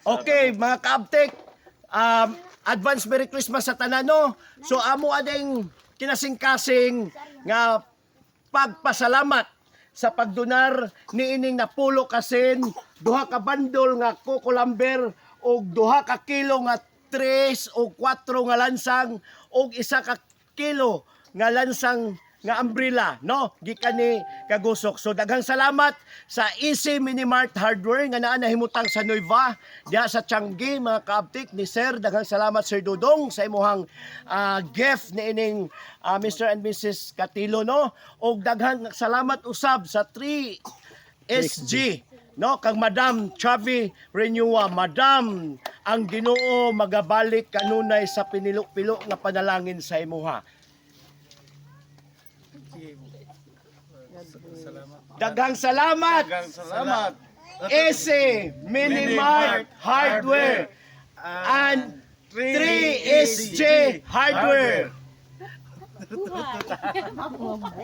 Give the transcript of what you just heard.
Okay, mga kaabtik, advance Merry Christmas sa tanan, no? So amo ading kinasingkasing nga pagpasalamat sa pagdonar niining napulo ka sen, duha ka bandol nga kukulamber ug 2 ka kilo nga tres o kwatro nga lansang ug 1 ka kilo nga lansang nga umbrella, no, gikan ni Kagusok. So daghang salamat sa Easy Mini Mart Hardware nga naa nahimutang sa Nueva diha sa Changi, mga kaabtik, ni Sir. Daghang salamat, Sir Dudong, sa imuhang gift niining Mr. and Mrs. Katilo, no. Og daghang salamat usab sa 3 SG, no, kang Madam Chavi Renua. Madam, ang Ginoo magabalik kanunay sa pinilo-pilo nga panalangin sa imuha. Daghang salamat. Daghang salamat. Easy Mini Mart Hardware and 3SJ Hardware. Buhay.